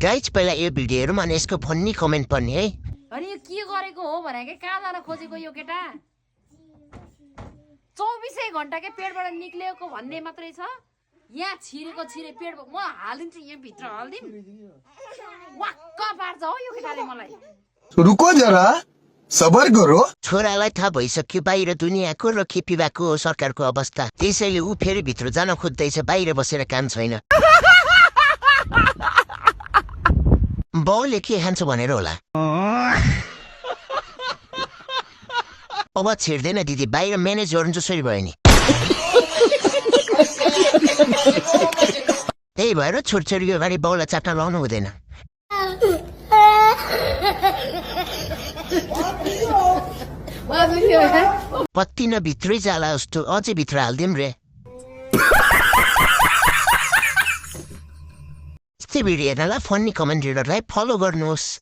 Guys पहिला यो video हेरौँ अनि यसको फन्नी कमेन्ट पढ्ने है। अनि यो के गरेको हो भने कहाँ जान खोजेको यो केटा 24 घण्टा के पेटबाट निक्लेको भन्ने मात्रै छ। यहाँ छिरेको छिरे पेट म हालिदिन्छु यो भित्र हालिदिम वाक्क पार्छ हो यो केटाले मलाई। रुको जरा सबर करो। छोरालाई थाहा भइसक्यो बाहिर दुनियाँको र खेपी भएको सरकारको अवस्था, त्यसैले ऊ फेरि भित्र जान खोज्दैछ, बाहिर बसेर काम छैन। बाउले के खान्छ भनेर होला। अब छिर्दैन दिदी, बाहिर म्यानेज गर्नु जसरी भयो नि। त्यही भएर छोरछोरीको अगाडि बाउलाई चाट्न लाउनु हुँदैन। पत्ती न भित्रै जाला जस्तो अझै भित्र हालिदिउँ रे। यस्तै भिडियो हेर्नलाई फन्नी कमेन्टेटरलाई फलो गर्नुहोस्।